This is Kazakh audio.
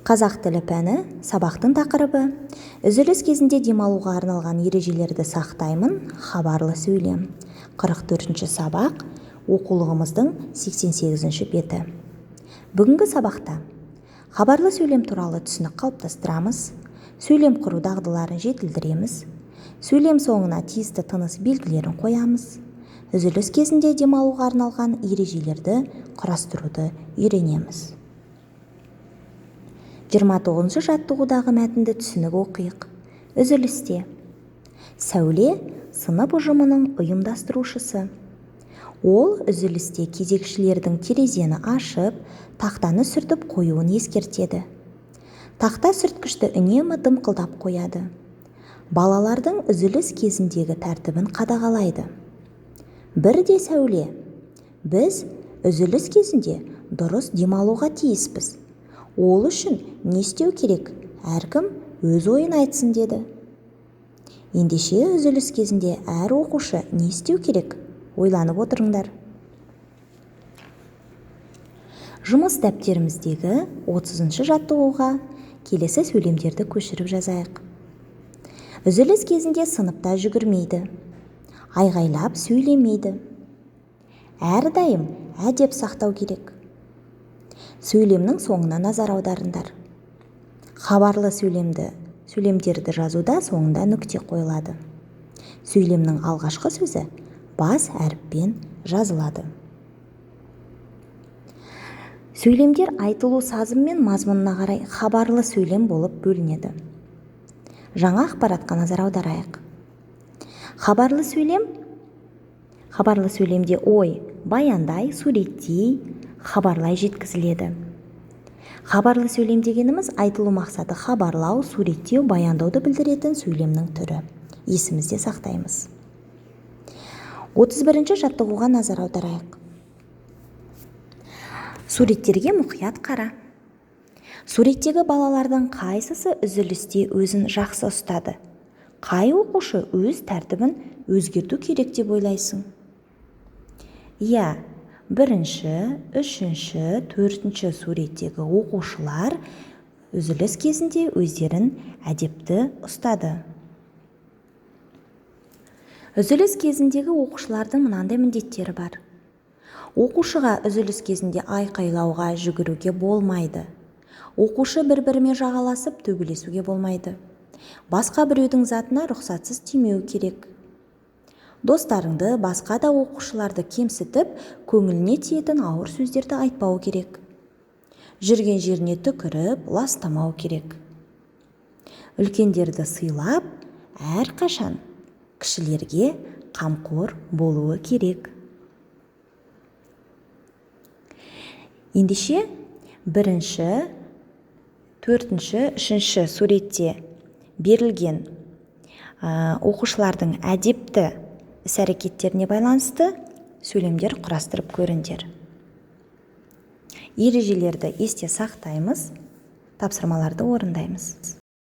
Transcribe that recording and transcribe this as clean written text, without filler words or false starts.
Қазақ тілі пәні, сабақтың тақырыбы: үзіліс кезінде демалуға арналған ережелерді сақтаймын, хабарлы сөйлем. 44-ші сабақ, оқулығымыздың 88-ші беті. Бүгінгі сабақта хабарлы сөйлем туралы түсінік қалыптастырамыз, сөйлем құру дағдыларын жетілдіреміз, сөйлем соңына тиісті тыныс белгілерін қоямыз, үзіліс кезінде демалуға арналған ережелерді құрастыруды үйренеміз. 29-шы жаттығудағы мәтінді түсініп оқиық. Үзілісте. Сәуле сынып ұжымының ұйымдастырушысы. Ол үзілісте кезекшілердің терезені ашып, тақтаны сүртіп қоюын ескертеді. Тақта сүрткішті үнемі дымқылдап қояды. Балалардың үзіліс кезіндегі тәртібін қадағалайды. Бірде Сәуле: "Біз үзіліс кезінде дұрыс демалуға тиіспіз. Ол үшін не істеу керек? Әркім өз ойын айтсын", – деді. Ендеше, үзіліс кезінде әр оқушы не істеу керек? Ойланып отырыңдар. Жұмыс дәптеріміздегі 30-шы жаттығуға келесі сөйлемдерді көшіріп жазайық. Үзіліс кезінде сыныпта жүгірмейді, айғайлап сөйлемейді. Әрдайым әдеп сақтау керек. Сөйлемнің соңына назар аударыңдар. Хабарлы сөйлемдерді жазуда соңында нүкте қойылады. Сөйлемнің алғашқы сөзі бас әріппен жазылады. Сөйлемдер айтылу сазы мен мазмұнына қарай хабарлы сөйлем болып бөлінеді. Жаңа ақпаратқа назар аударайық. Хабарлы сөйлемде ой баяндай, суреттей, хабарлай жеткізіледі. Хабарлы сөйлем дегеніміз айтылу мақсаты хабарлау, суреттеу, баяндауды білдіретін сөйлемнің түрі. Есімізде сақтаймыз. 31-ші жаттығуға назар аударайық. Суреттерге мұқият қара. Суреттегі балалардың қайсысы үзілісте өзін жақсы ұстады? Қай оқушы өз тәртібін өзгерту керек деп ойлайсың? Иә, 1-ші, 3-ші, 4-ші суреттегі оқушылар үзіліс кезінде өздерін әдепті ұстады. Үзіліс кезіндегі оқушылардың мынандай міндеттері бар. Оқушыға үзіліс кезінде айқайлауға, жүгіруге болмайды. Оқушы бір-бірімен жағаласып, төбелесуге болмайды. Басқа біреудің затына рұқсатсыз тимеу керек. Достарыңды, басқа да оқушыларды кемсітіп, көңіліне тиетін ауыр сөздерді айтпау керек. Жүрген жеріне түкіріп, ластамау керек. Үлкендерді сыйлап, әрқашан кішілерге қамқор болуы керек. Ендеше, 1-ші, 4-ші, 3-ші суретте берілген оқушылардың әдепті іс-әрекеттеріне байланысты сөйлемдер құрастырып көріңдер. Ережелерді есте сақтаймыз, тапсырмаларды орындаймыз.